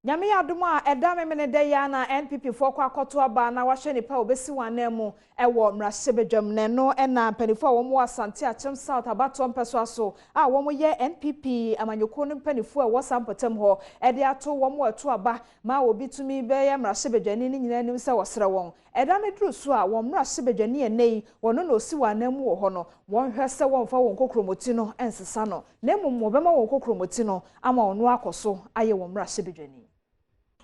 Nyame yɛ adom a, ɛda Memeneda yi ara na NPP foɔ kɔ akɔto aba na wɔahwɛ nipa a wɔbɛsi wɔn anan mu wɔ mmarahyɛbadwam. Na ɛno na mpanimfoɔ a wɔn wɔ Asante Akyem South abatoɔ mpɛsoa so a wɔn yɛ NPP amanyɔkuo no mpanimfoɔ a ɛwɔ saa mpɔtam hɔ de ato wɔn a ɛto aba ma obi tumi bɛyɛ mmarahyɛbadwani no nyinaa anim sɛ wɔsrɛ wɔn ɛda no duru so a wɔn mmarahyɛbadwani ɛnnɛ yi wɔno na ɔsi wɔn anan mu wɔ hɔ no, wɔnhwɛ sɛ wɔmfa wɔn kokromoti no nsesa no, na mmom wɔbɛma wɔn kokromoti no ama ɔno akɔ so ayɛ wɔn mmarahyɛbadwani.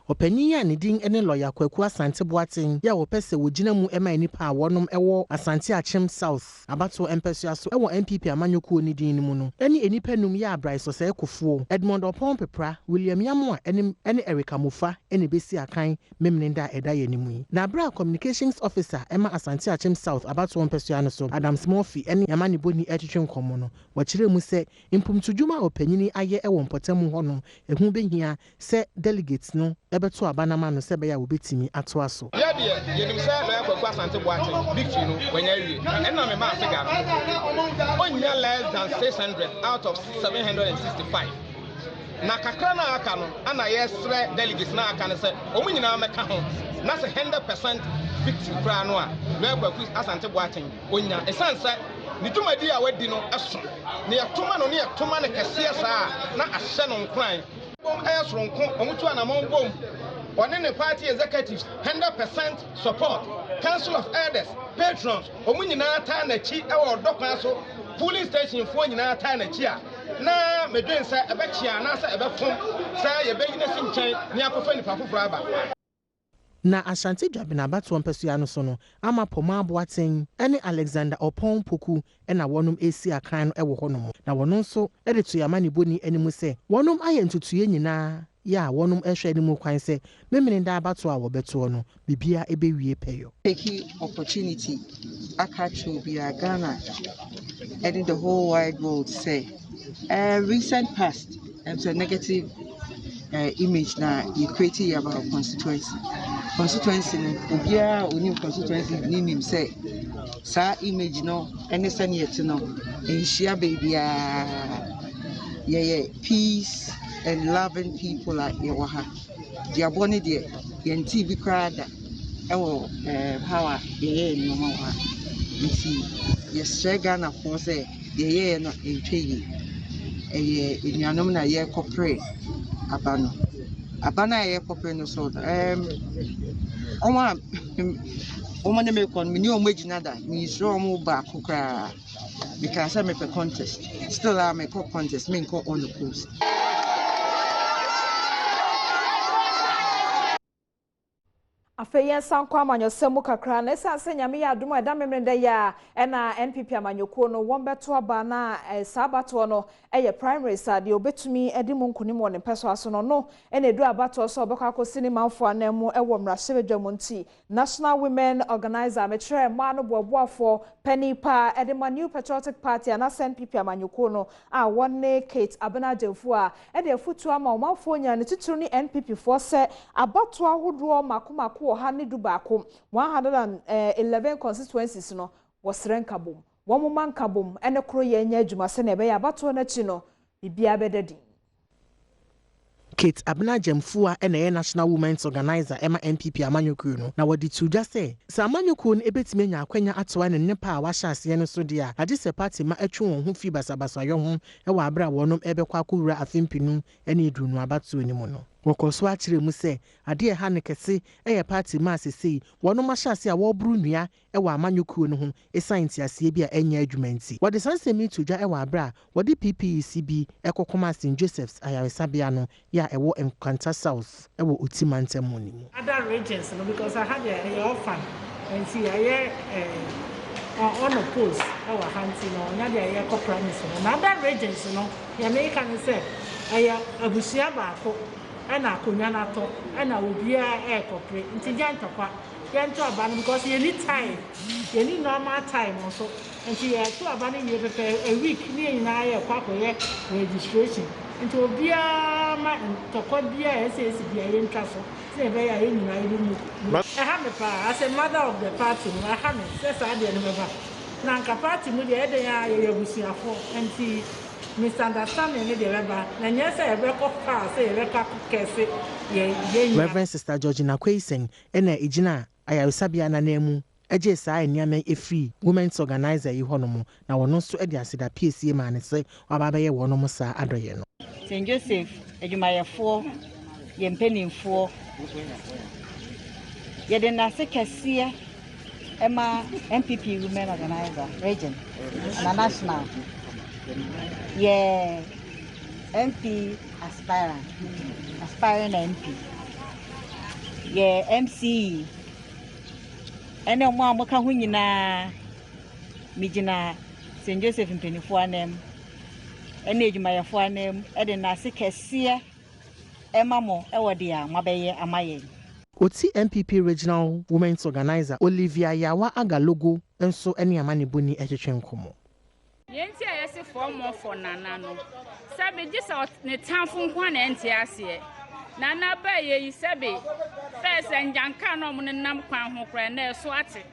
Ɔpanyin a ne din ne Lɔya Kwaku Asante Boateng yi a wɔpɛ sɛ wɔgyina mu ma nnipa a wɔnom wɔ Asante Akyem South abatoɔ mpɛsoa so wɔ NPP amanyɔkuo no din no mu no ne nnipa num yɛ Abrae Sɔsɛɛ Kofoɔ, Edmond Ɔpɔn Pepra, William Yamoah ne ne Eric Amofa na ɛbɛsi akan Memeneda a ɛda yɛn anim yi. Na berɛ a Communications Officer ma Asante Akyem South abatoɔ mpɛsoa no so, Adams Murphy ne Amanebɔni retwetwe nkɔmmɔ no, wɔkyerɛɛ mu sɛ mpomtudwuma a ɔpanyin yi ayɛ wɔ mpɔtam hɔ no ho bɛhia sɛ delegates no bɛto aba no ama no sɛ ɛbɛyɛ a wɔbɛtumi atoa so. Yɛ deɛ, yɛnim sɛ Lawyer Kwaku Asante Boateng victory no wanya awie. Ɛnna memaa figure no, ɔnnya less than 600 out of 765. Na kakra no a aka no, ana yɛsrɛ delegates no a aka no sɛ wɔn nyinaa mmɛka ho, na sɛ 100% victory koraa no a, Lawyer Kwaku Asante Boateng ɔnya. Ɛsiane sɛ ne dwumadi a wadi no so, na yɛto ma no na yɛto ma no kɛseɛ saa a, na ahyɛ no nkuran. Bom yɛ soronko, wɔtu anamɔn bom, ɔne ne party executives, 100% support, council of elders, patrons, wɔn nyinaa taa n'akyi wɔ ɔdɔ kwan so, polling station foɔ nyinaa taa n'akyi a, na medwen sɛ ɛbɛkyea anaasɛ ɛbɛfom sɛ yɛbɛyi no asi nkyɛn na yɛakɔfa nipa foforɔ aba. Na Ashanti Dwabena abatoɔ mpɛsoa no so no, Ama Pomaa Boateng ne Alexander Oppong Poku na wɔnom resi akan no wɔ hɔnom. Na wɔno nso de too amanebɔni anim sɛ wɔnom ayɛ ntotoeɛ nyinaa yɛ a wɔnom rehwɛ anim kwan sɛ Memeneda abatoɔ a wɔbɛtoɔ no biribiara bɛwie pɛyɔ. Take opportunity aka akyerɛ obiara, Ghana ɛne the whole wide world sɛ recent past ɛm sɛ negative image na yɛ create yɛ about constituency. Constituency no obiara a onim constituency ne nim sɛ saa image no ɛne sɛnea ɛte no nhyia baabiara. Yɛyɛ peace and loving people a yɛwɔ ha. Duabɔ ne deɛ yɛntee bi koraa da ɛwɔ how a yɛyɛɛ nneɛma wɔ ha. Nti yɛsrɛ Ghanafoɔ sɛ deɛ yɛyɛ no ntwa yie. Ɛyɛ anuanom na yɛrekɔpere aba no. Aba no a yɛrekɔpere no so no, wɔn a wɔn ne me kɔ no, me ne wɔn agyina da. Mensuro wɔn baako koraa. Mekaa sɛ mepɛ contest. Still a mekɔ contest, menkɔ unopposed. Afei yɛnsan kɔ amanyɔsɛm mu kakra na ɛsiane sɛ Nyame yɛ adom a ɛda Memeneda yi a ɛna NPP amanyɔkuo no wɔn bɛto aba na saa abatoɔ no ɛyɛ primaries a deɛ obɛtumi de mu nkonim wɔ ne mpɛsoa so no no ɛna ɛduru abatoɔ sɛ ɔbɛkɔ akɔsi ne manfoɔ anan mu ɛwɔ mmarahyɛbadwa mu. Nti National Women Organizer, mekyerɛ mmaa no boaboafoɔ panin paa ɛde ma New Patriotic Party anaasɛ NPP amanyɔkuo no a wɔne Kate Abena Agyemfo a ɛde afotuo ama ɔmanfoɔ nyinaa, ne titiri ne NPP foɔ, sɛ abatoɔ ahodoɔ mako mako 111, 111 constituencies no, wɔsrɛ nkabom, wɔn mma nkabom ɛne koro yɛn nyɛ adwuma sɛnea ɛbɛyɛ abatoɔ n'akyi no biribiara bɛda din. Kate Abena Gyamfua na ɛyɛ National Women's Organizer ɛma NPP amanyɔkuo no, na wɔde to dwa sɛ sɛ amanyɔkuo no ebɛtumi anya akwanya atoa ne nnepa a wahyɛ aseɛ no so deɛ a, agye sɛ party ma atwe wɔn ho firi basabasayɔ ho ɛwɔ abere a wɔnom ɛbɛkɔ akɔwura afe 2020 abatoɔ no mu no. Wɔkɔ so akyerɛ mu sɛ adeɛ ɛha no kɛse ɛyɛ party ma asesei wɔnom ahyɛ ase a wɔreboro nnua ɛwɔ amanyɔkuo no ho ɛsiane nteaseɛ bi a ɛnyɛ adwuma nti. Wɔde saa nsɛm yi to dwa ɛwɔ abere a wɔde PPEs bi ɛkɔkɔma St Joseph's ayaresabea no yɛ a ɛwɔ Nkwanta South ɛwɔ Oti mantam mu no mu. Other regions no, because aha deɛ ɛyɛ orphan nti ɛyɛ unopposed ɛwɔ ha, nti no ɔnya deɛ yɛkɔ primaries no. Na other regions no, deɛ meka ne sɛ ɛyɛ abusua baako ɛna akonnwa no atɔ ɛna obiara ɛrekɔpere, nti gya ntɔkwa yɛnto aba no because yɛni time, yɛni normal time nso, nti yɛto aba no wie pɛpɛ a week ne yɛn nyinaa yɛkɔ akɔyɛ registration. Nti obiara ma ntɔkwa biara a ɛsɛ esi bia yɛntwa so sɛ ɛbɛyɛ a yɛn nyinaa yɛbɛmu. Ɛha me paa as a mother of the party no, ɛha me sɛ saa deɛ no bɛba na nka party mu deɛ ɛdɛn a yɛyɛ abusuafoɔ nti. Misunderstanding no deɛ ɛbɛba, na nyɛ sɛ yɛbɛkɔ far sɛ yɛbɛkɔ akɔkɛse yɛn yɛn nua. Rev. Sister Georgina Quayson na ɛgyina ayaresabea no ananmu gyee saa nneɛma yi firii Women's Organiser yi hɔnom, na wɔno nso de aseda piesie maa no sɛ waba abɛyɛ wɔnom saa adɔeɛ no. St. Joseph adwumayɛfoɔ, yɛn mpanimfoɔ, yɛde nnase kɛseɛ ma NPP Women Organizer Region na National, yɛ MP aspirant, aspiring MP, yɛ MCE, ɛne wɔn a wɔka ho nyinaa, megyina St. Joseph mpanimfoɔ ananmu ne adwumayɛfoɔ ananmu de nnase kɛseɛ ma mo wɔ deɛ moabɛyɛ ama yɛn. Oti NPP Regional Women's Organiser Olivia Yawa Agalogo nso ne amanebɔni retwetwe nkɔmmɔ. Nea enti a yɛse fɔmmɔ fɔ Nana no, sɛbe gye sɛ ne tamfo nko ara na ɛnte aseɛ. Nana baeɛ yi, sɛbe first nnyanka na wɔn nenam kwan ho koraa, ɛnnɛ ɛso ate.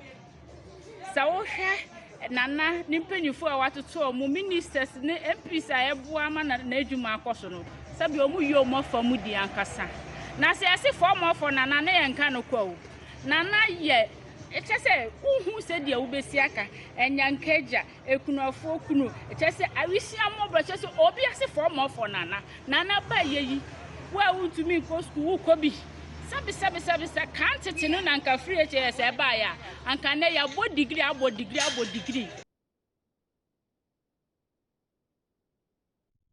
Sɛ wohwɛ Nana ne mpanyinfoɔ a watoto wɔn, ministers ne MPs a ɛboa ma n'adwuma akɔ so no, sɛbe wɔn yɛ wɔn afa mu di ankasa. Na sɛ yɛse fɔmmɔ fɔ Nana na yɛnka no kwa o. Nana yɛ, kyɛ sɛ wohu sɛdeɛ wobɛsi aka, nnyanka agya, Akunafoɔ kunu, kyerɛ sɛ awisia mmɔborɔ, kyerɛ sɛ obi ase fɔɔ mmɔfɔ nana, nana ba yɛ yi, wo a wontumi nkɔ sukuu wokɔ bi, sɛbi sɛbi sɛbi sɛ kan tete no na anka free SHS ɛbaeɛ a, anka nnɛ yɛabɔ digiri abɔ digiri abɔ digiri.